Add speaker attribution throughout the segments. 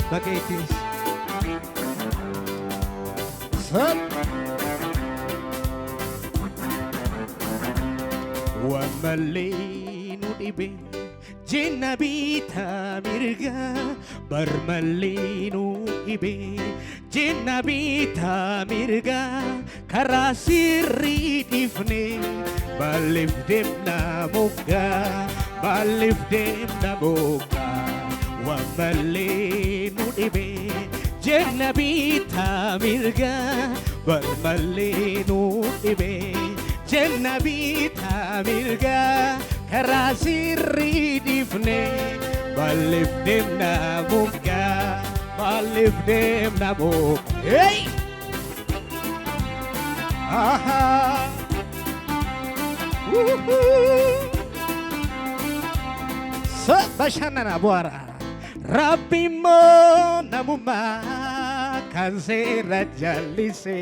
Speaker 1: Baga ittiin sab waan malee nu dhibe jenna bitaa mirga, bar malee nu dhibe jenna bitaa mirga, karaa sirrii dhiifne maaliif deemna moggaa, maaliif deemna moggaa? Waan malee nu dhibe jenna bitaa mirga, bar malee nu dhibe jenna bitaa mirga, karaa sirrii dhiifne maaliif deemna moggaa, maaliif deemna moggaa? Hey! Aha! Woohoo! Bashannana bu'aara. Rabbi immoo namummaa kan seera jallise.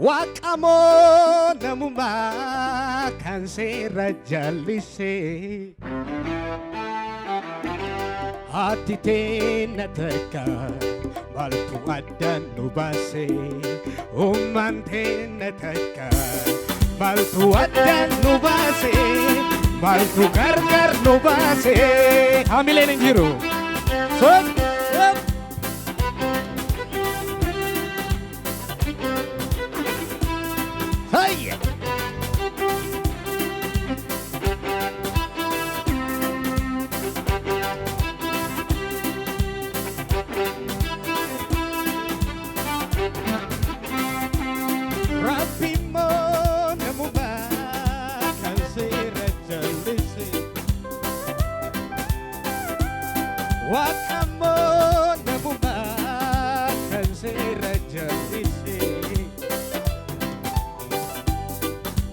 Speaker 1: Waaqa moo namummaa kan seera jallise. Haati teenna takka, maaltu addaan nu baase? Ummaan teenna takka, maaltu addaan nu baase? Maaltu gargar nu baase? Hamileen hin jiru. Sop, sop. Hayya! Rabbi immoo namummaa kan seera jallise. Waaqa immoo namummaa kan seera jallise.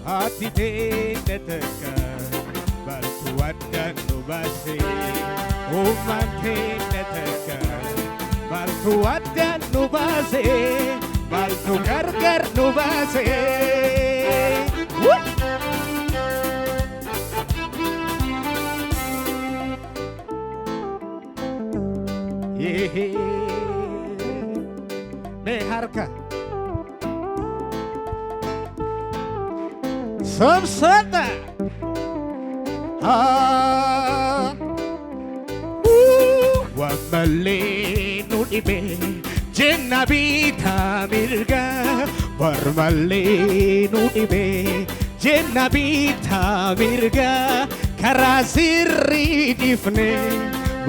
Speaker 1: Haati teenna takka, maaltu addaan nu baase? Ummaan teenna takka, maaltu addaan nu baase? Maaltu gargar nu baase? Woo! Yehee. Mee harka. Samsana. Ah. Waan malee nu dhibe jenna bitaa mirga, bar malee nu dhibe jenna bitaa mirga, karaa sirrii dhiifne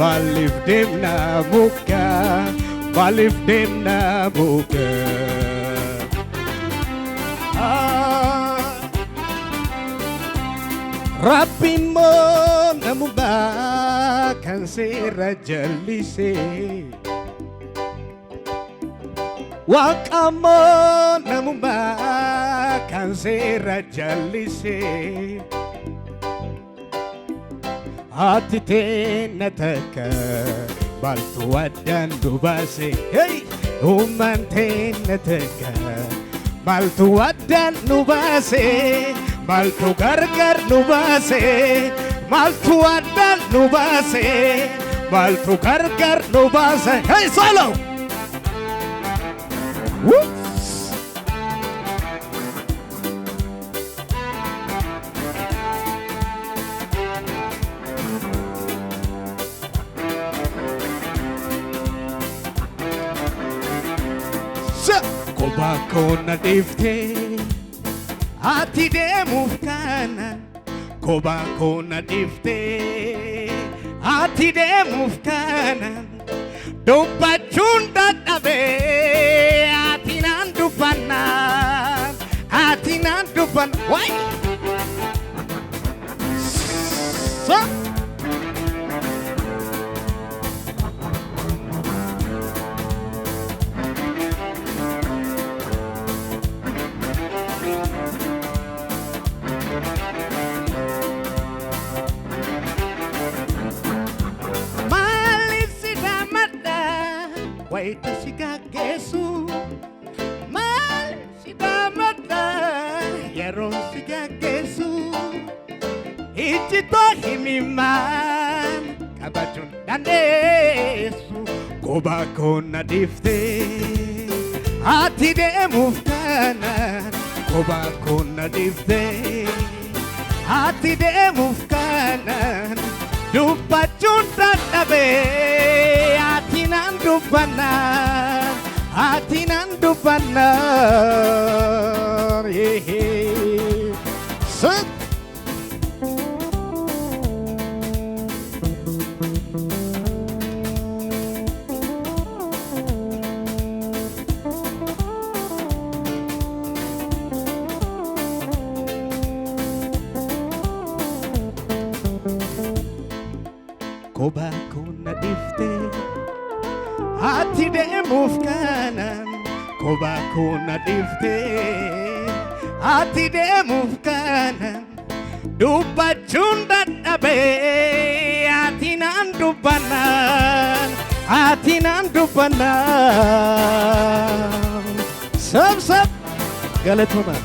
Speaker 1: maaliif deemna moggaa, maaliif deemna moggaa? Ah. Rabbi immoo namummaa kan seera jallise. Waaqa immoo namummaa kan seera jallise. Haati teenna takka, maaltu addaan nu baase? Hey! Ummaan teenna takka, maaltu addaan nu baase? Maaltu gargar nu baase? Maaltu addaan nu baase? Maaltu gargar nu baase? Hey, solo! Woo! Kophaa koo na dhiiftee ati deemuuf kana, kophaa koo na dhiiftee ati deemuuf kana, dubbachuun dadhabee ati naan dubbannaan, ati naan dubban waay. So. Maaliif si damadha wayita si gaggeessu? Maaliif si damadha yeroo si gaggeessu? Ijji too himimmaan qabachuun dandeessu. Kophaa koo na dhiiftee ati deemuuf kanaan, kophaa koo na dhiiftee ati deemuuf kanaan, dubbachuun dadhabee ati naan dubbannaan, ati naan dubbannaan. Sit. Kophaa koo na dhiiftee ati deemuuf kanaan, kophaa koo na dhiiftee ati deemuuf kanaan, dubbachuun dadhabee ati naan dubbannaan, ati naan dubbannaan. Sab sab, galatooma.